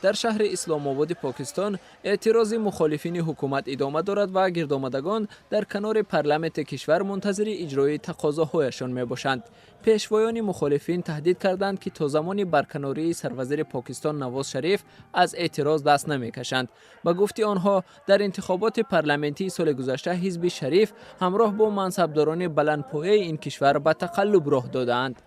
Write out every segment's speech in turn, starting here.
Дар шаҳри Исломободи Покистон эътирози мухолифини ҳукумат идома дорад ва гирдомадагон дар канори парламенти кишвар мунтазири иҷрои тақозоҳояшон мебошанд. Пешвоёни мухолифин таҳдид карданд, ки то замони барканории сарвазири Покистон Навоз Шариф аз эътироз даст намекашанд. Ба гуфти онҳо, дар интихоботи парламентии соли гузашта ҳизби Шариф ҳамроҳ бо мансабдорони баландпояи ин кишвар ба тақаллуб роҳ додаанд.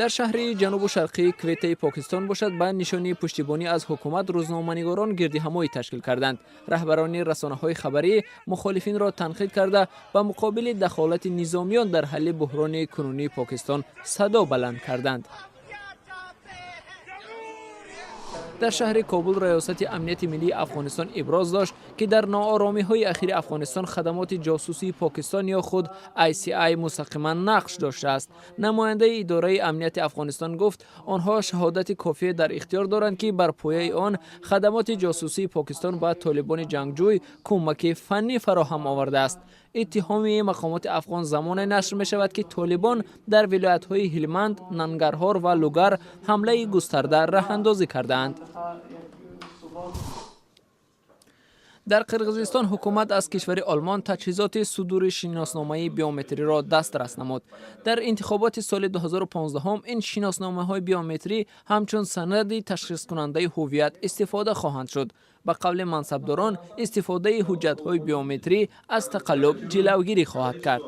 Дар шаҳри ҷанубу шарқии Кветаи Покистон бошад, ба нишонии пуштибонӣ аз ҳукумат рӯзноманигорон гирдиҳамоӣ ташкил карданд. Раҳбарони расонаҳои хабарӣ мухолифинро танқид карда, ба муқобили дахолати низомиён дар ҳалли буҳрони кунунии Покистон садо баланд карданд. Дар шаҳри Кобул Раёсати амнияти миллии Афғонистон иброз дошт, ки дар нооромиҳои ахири Афғонистон хадамоти ҷосусии Покистон ё худ ISI мустақиман нақш доштааст. Намояндаи идораи амнияти Афғонистон гуфт, онҳо шаҳодати кофие дар ихтиёр доранд, ки бар пояи он хадамоти ҷосусии Покистон ба толибони ҷангҷӯй кӯмаки фаннӣ фароҳам овардааст. Иттиҳоми мақомоти афғон замоне нашр мешавад, ки толибон дар вилоятҳои Ҳилманд, Нангарҳор ва Лугар ҳамлаи густарда раҳандозӣ кардаанд. Дар Қирғизистон ҳукумат аз кишвари Олмон таҷҳизоти судури шиносномаи биометриро дастрас намуд. Дар интихоботи соли 2015 ин шиносномаҳои биометрӣ ҳамчун санади ташхискунандаи ҳуввият истифода хоҳанд шуд. Ба қавли мансабдорон, истифодаи ҳуҷҷатҳои биометрӣ аз тақаллуб ҷилавгирӣ хоҳад кард.